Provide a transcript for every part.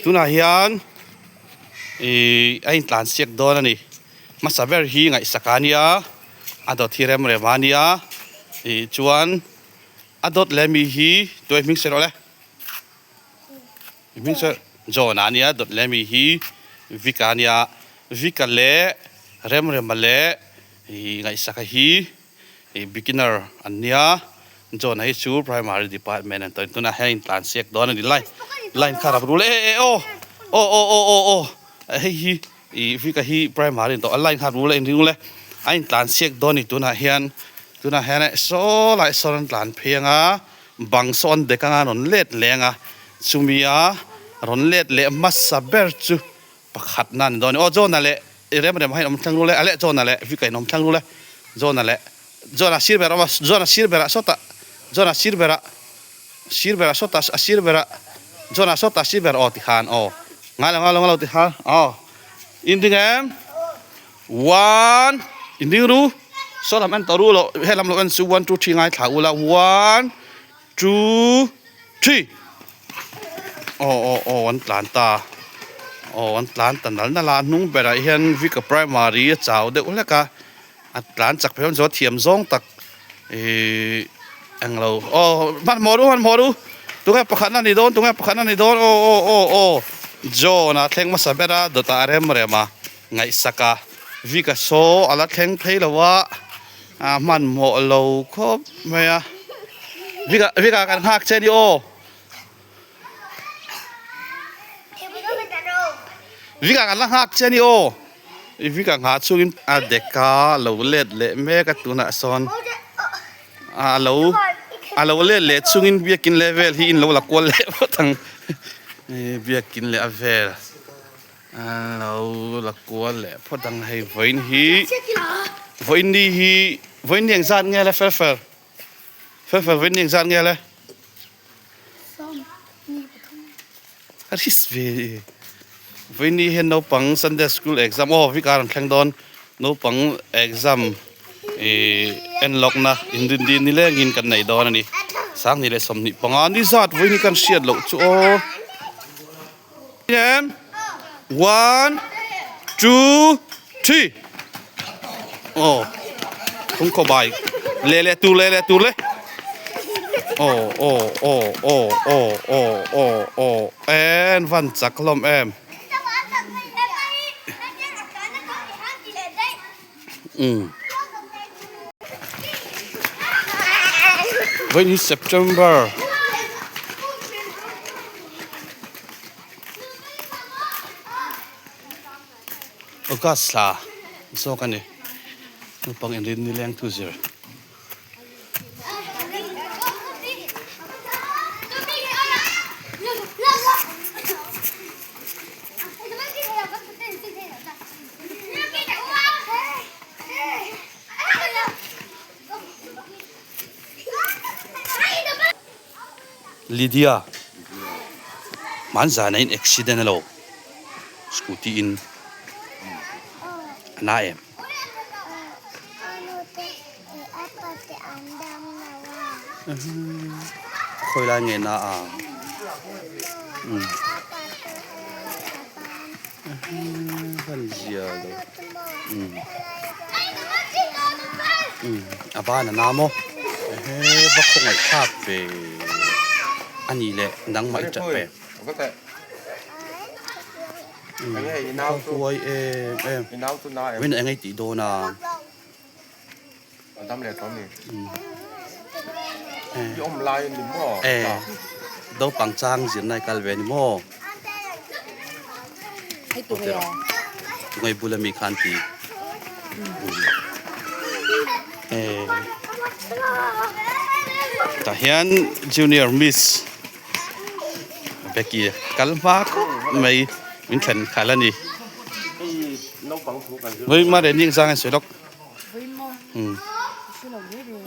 Tunah hian ih a intlan siak dawn a ni. Hmasa ber hi ngaihsak a nia, a dawt hi rem rem a nia. Ih chuan a dawt leh mi hi tuai hming sawi rawh le. Hming sawi John a nia, dawt leh mi hi Vic-a a nia. Vic-a leh Remrema leh ih ngaihsaka hi. Ih beginner an nia John a hi chu primary department an tawh tunah hian intlan siak dawn a ni line line kha rap rul e e aw aw aw aw aw aw hei hi ih vika hi primary an tawh a line kha rul a inring ule a intlan siak dawn a ni tunah hian tunah hian eh saw lai sawn an tlan phei ang a bang saw an dek anga rawn let leh ang a chumi a rawn let leh hmasa ber chu. Pakhat na ni dawn aw John-a leh i rem rem a inawm thleng rul e a leh John-a leh Vic-a inawm thleng rul e John-a leh John-a sir berah awm a John-a sir berah sawtah John-a sir berah sir berah sawtah a sir berah John-a sawtah sir berah aw tikhan aw ngai lo ngai lo ngai lo tikhan aw in ding em one in ding ru saw lam en tawh ru lo helam lo en chu one two three ngaithla ula one two three. Aw aw aw an tlan ta aw an tlan ta nal nal a a hnung berah hian Vika primary a chau deuh hlek a a tlan chak phei chuan thiam zawng tak ihh englo aw hmanhmawh ru hmanhmawh ru tunge pakhatna ni dawn tunge pakhatna ni dawn aw aw aw aw John a thleng hmasa ber a dawtah a rem rem a ngaihsak a Vika saw a la thleng phei lo a a hmanhmawh lo khawp mai a Vika Vika kan nghak che a ni aw. Vika kan la nghak che a ni aw i Vika nghah chungin a dek a lo let leh mek a tunah sawn a lo a lo let leh chungin biakin leh vel hi in lo la kual leh phawt ang biakin leh a vel a lo la kual leh phawt ang hei vawiin hi vawiin ni hi vawiin ni engzat nge le fel fel fel fel vawiin ni engzat nge le. A hris ve vawiini hian naupang sunday school exam aw vikar an thleng dawn naupang exam ih en lawkna inrin ni lengin kan nei dawn a ni sanghnih leh 25 ni zat vawiin hi kan hriat loh chu aw one two three aw thungkhaw bai leh leh tur leh leh tur le aw aw aw aw aw aw aw aw en van chak hlawm em umm vawiin hi September August thla zawk a ni naupang inrin nileng thu zir. Lydia hmanzana in accident a lo scooty in a na em. Khawi lai nge na a kan zia lo a ban a na maw ehe va khawngaih thlak ve a nih leh nangmah i ṭap em ka huai em em vawiin eng ei tih dawn a. Naupang chang zirna i kal ve ni maw? Tungai bula mi khan ti. Tah hian junior miss Becky kal hma khawp mai min thlen khalh a ni. Vawiin reng zang a insawi lawk.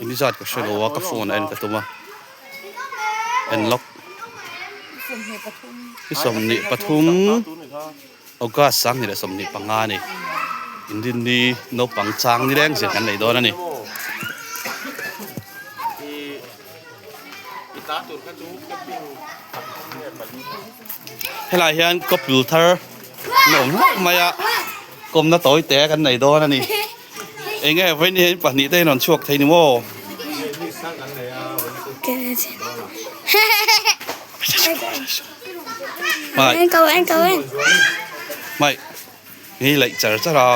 Ini zat ka hre lo a ka phone a en ka tum a en lawk i 23 August 2025 a ni inrinni naupang chang ni reng zir kan nei dawn a ni. Helaiah hian couple thar an awm hlauh mai a, kawmna tawi te kan nei dawn a ni. Eng nge vawiin hian pahnih te hi rawn chhuak thei ni maw? Hmai hi laih char char a,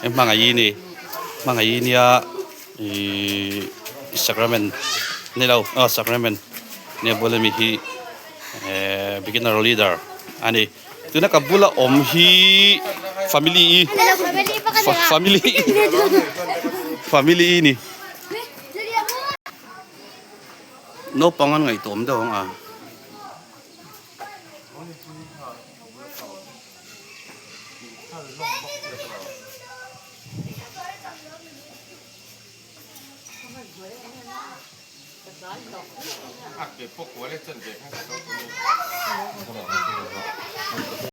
hmangaih i ni hmangaih i nia ihh sacrament ni lo aw sacrament nia bula mi hi ehh beginner leader a ni tuna ka bula awm hi family i family family i ni. Naupang an ngaihtuah awm deuh ang a.